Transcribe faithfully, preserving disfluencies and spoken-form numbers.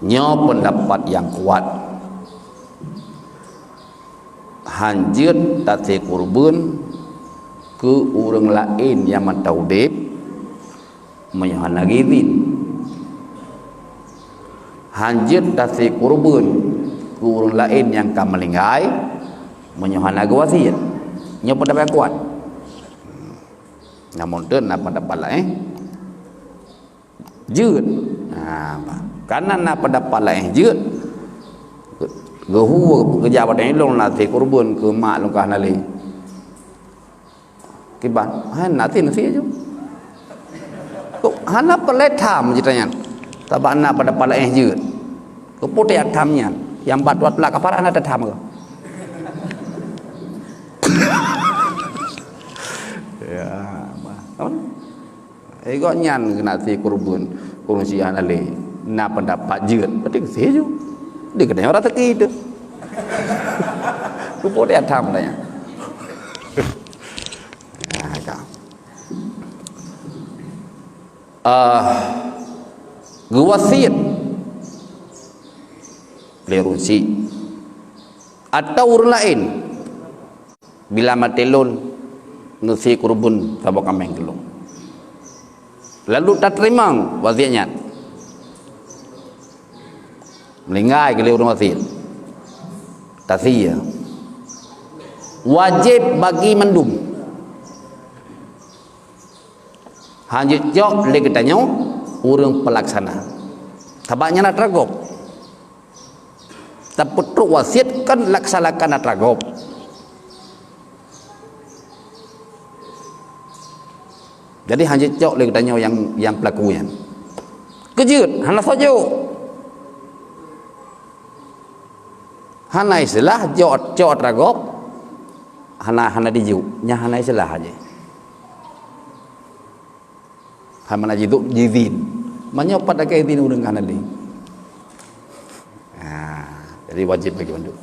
Nyoe peundapat nyang kuat. Han jeuet tasé keureubeuen keu ureuëng laén nyang mantong udeb, meunyoe hana geuidhin. Han jeuet tasé keureubeuen keu ureuëng laén nyang ka meuninggai, meunyoe hana geuwasiet. Nyoe peundapat nyang kuat. Namun teuh na peundapat laén, jeuet. Ha, bah. Karena na peundapat laén jeuet. Geuhu geujak bak lôn na tasé keureubeuen keu mak lôn ka hana lé. Kiban, hai na tasé, na tasé ju. Kok hana peureulée tham jitanya. Sabab na peundapat laén jeuet. Keupeue teuyak tham nyan? Nyang bak tuat pula kaparat hana teutham keuh? Ya, bah. Apa? Eh, gobnyan keuneuk si keureubeuen, ureuëng Syiah hana lé. Na peundapat jeuet, berarti keu si ju. Di keudeh orang teuki tu. Keupeue teuyak tham tanya. Nah, ka. Ah, geuwasiet lé ureuëng syiek atau ureuëng laén. Bila maté lôn, neusie keureubeuen saboh kaméng keu lôn. Lalu tateurimong wasiet nyan. Meuninggai keu lé ureuëng wasiet. Tasie. Wajéb bagi mandum. Hana jeuet cok lé geutanyoe ureuëng peulaksana. Sabab nyan atra gob. Tapeutrok wasiet kan laksanakan atra gob. Jadi hana jeuet cok lé geutanyoe nyang, nyang peulaku nyan. Keujeuet, hana sojok. Hana istilah jok, cok atra gob. Hana, hana dijok. Nyan hana istilah aja. Hai mana jiduk jizin. Meunyoe pat lakée izin ureuëng hana lé. Ha, jadi wajéb bagi mandum.